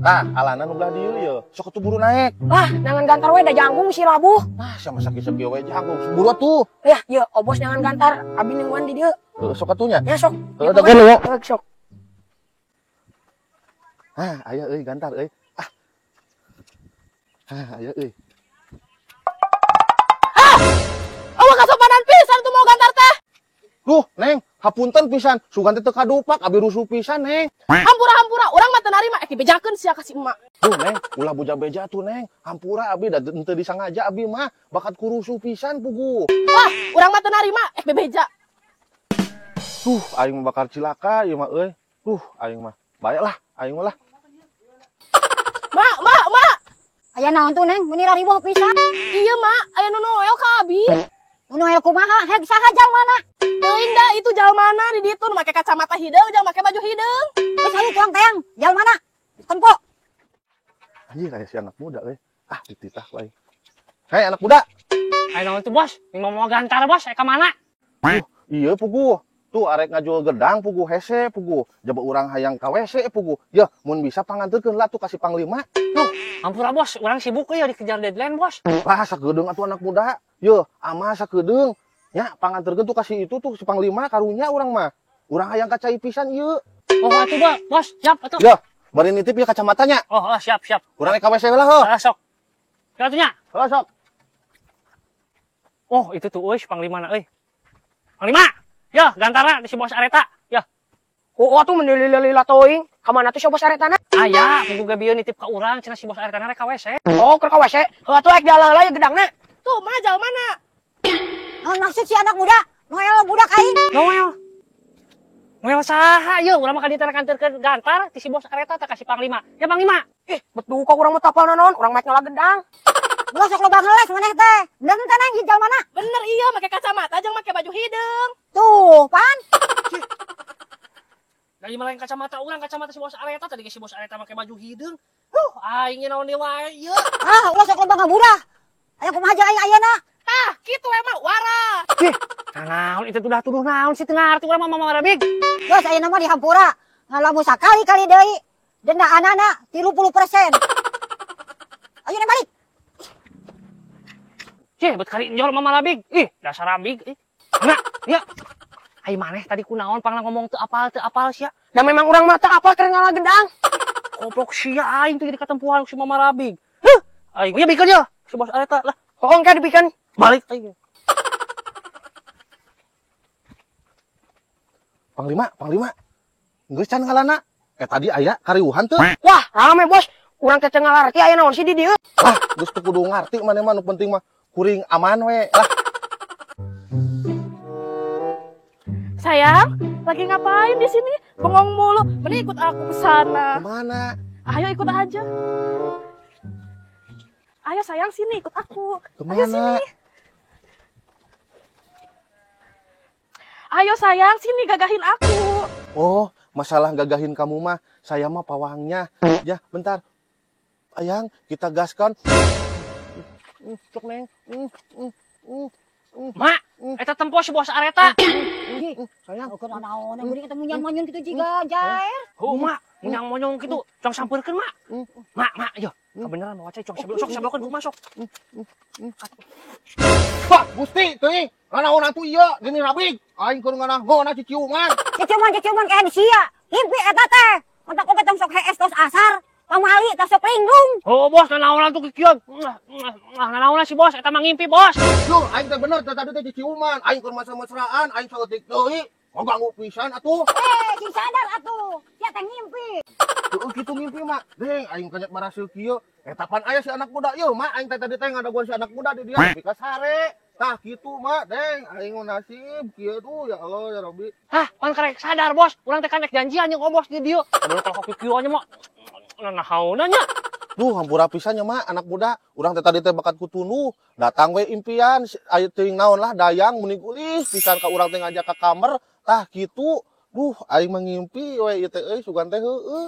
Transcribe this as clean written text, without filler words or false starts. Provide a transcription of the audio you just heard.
Tah, alana nu belah dieu ye. Sok atuh buru naek. Lah, neangan gantar we da janggung si labuh. Ah, sama sakit-sakit we janggung. Buru atuh. Ya, ye obos neangan gantar, abi nungguan di dieu. Heuh, sok atuh nya. Ya sok. Heuh, da gelo. Heuh, sok. Ah, aya euy gantar euy. Ah. Ah, aya euy. Ah! Awak kasopanan pisan tuh mau gantar teh. Duh, Neng, hapunten pisan. Sugan teh teu kadupak, abi rusuh pisan, Neng. Hampura-hampura, urang mah teu narima, dibejakeun sia ka si emak. Duh, Neng, ulah boja-beja tuh, Neng. Hampura abi da henteu disangaja abi mah, bakat kurusuh pisan pugu. Wah, urang mah teu narima, bebeja. Duh, aing mah bakal cilaka ieu mah euy. Duh, aing mah. Bae lah, aing mah lah. Mak, mak, mak. Aya naon tuh, Neng? Meuni rariweuh pisan. Iya, mak, aya nu noel ka abi. Nu noel kumaha? Heg saha jalmana? Teuing da itu jalmana di ditu nu make kacamata hideung jeung make baju hideung. Geus hayu tuang teang, jalmana? Tempo. Anjir aya si anak muda euy. Ah, dititah ku aing. Hei anak muda. Aya naon tuh, Bos? Ini mau gantar, Bos, aya ka mana? Duh, iya pugu. Tuh arek ngajual gedang pugu hese pugu. Jaba urang hayang ka WC pugu. Yeuh, mun bisa panganterkeun lah tuh ka si panglima. Duh, ampura Bos, urang sibuk euy dikejar deadline, Bos. Lah sakedeung atuh anak muda. Yeuh, ama sakedeung. Nya panganterkeun tuh kasih itu tuh si panglima karunya urang mah. Urang hayang ka cai pisan ieu. Oh, atuh, Bos, siap atuh. Yeuh, bari nitip ya kacamatanya. Oh, oh, siap, siap. Urang ka WC heula heuh. Ah, sok. Ya atuh nya. Heuh, sok. Oh, itu tuh euy si panglimana euy. Panglima. Ya, gantara di si bos Areta. Ya. Oh, atuh mun lila-lila teuing. Ka mana tuh si bos Aretana? Aya, pugu ge bieu nitip ka urang cenah si bos Aretana rek ka WC. Oh, keur ka WC. Heuh atuh ek dialah heula ye gedangna. Tuh, mah jalmana? Naon maksud si anak muda? Noel budak aing. Noel. Noel saha ieu? Urang mah ka dieu teh rek nganterkeun gantar ti si bos Areta teh ka si panglima. Ya panglima. Ih, bet duka urang mah tapal naon, urang mah ngala gedang. Ulah sok loba ngeles maneh teh. Bener teh Neng ieu jalmana? Bener iya, make kacamata jeung make baju hideung. Tuh, pan. Dari malain kacamata urang, kacamata si bos Areta tadi si bos Areta make baju hideung. Aing naon deui wae ieu. Ah, ulah sok loba ngabudah. Aya kumaha jeung aing ayeuna? Tah, kitu emang wara. Ih, nah naon itu tudah tuduh naon sih teu ngarti urang mah Mama Rabig. Geus ayeuna mah dihampura. Ngalamun sakali-kali deui. Denda anana 30%. Ayo Neng balik. Cih, bet kali njol Mama Rabig. Ih, dasar Rabig. Ih. Nah, ya. Ai maneh tadi kunaon pangna ngomong teu apal sia. Da memang urang mah teu apal keur ngala gedang. Goblok sia aing teh jadi katempuhan si Mama Rabig. Huh, aing ieu bikeun ye si bos Areta lah. Hoong ka dibikeun. Balik aing. Panglima, panglima. Geus can ngalana. Tadi aya kariuhan teu. Wah, rame bos. Urang teh teu ngalarti aya naon sih di dieu. Lah, geus teu kudu ngarti maneh mah nu penting mah kuring aman we lah. Sayang, lagi ngapain di sini? Bengong mulu. Mending ikut aku ke sana. Kemana? Ayo ikut aja. Ayo sayang sini ikut aku. Kemana? Ayo sini. Ayo sayang sini gagahin aku. Oh, masalah gagahin kamu mah, saya mah pawangnya. Ya, bentar. Ayang, kita gaskan. Cok neng. Mak, eta tempo si bos Areta. Sayang. Oh, kunaon naon, geuning eta munyang-monyong kitu jiga jair. Heuh, mak, munyang-monyong kitu, cong sampeurkeun, mak. Mak, mak, yo. Kebenaran mau cai cong sebelum sok sebelum kumaha sok. Pak, Gusti, teuing. Nganaon atuh ieu geuning Rabig. Aing keur nganah ngona ciciuman. Ciciuman, ciciuman kayak di sia. Ngimpi eta teh. Mentak oge tong sok hees tos asar. Pamali tos sok linglung. Oh, bos, nanaonan tuh kikieu. Nanaonan si bos, eta mah ngimpi, bos. Duh, aing teh bener teh tadi teh ciciuman. Aing keur mesra-mesraan, aing saeutik deui. Ngaganggu pisan atuh. Sing sadar atuh. Sia teh ngimpi. Heueuh kitu ngimpi mah. Deng, aing kanyat maraseu kieu. Eta pan aya si anak muda ieu mah, aing teh tadi teh ngadaguan si anak muda di dieu tapi ka sare. Tah kitu mah, deng, aing mah nasib kieu tuh ya Allah ya Rabbi. Hah, pan karek sadar, bos. Urang teh kan rek janjian jeung bos di dieu. Aduh kalau kieu nya mah nanahaonan nya. Duh, hampura pisan nya mah anak muda. Urang teh tadi teh bakat kutunduh, datang we impian, aya teuing naon lah dayang meni geulis pisan ka urang teh ngajak ka kamar. Tah kitu. Duh, aing mah ngimpi we ieu teh euy sugan teh heueuh.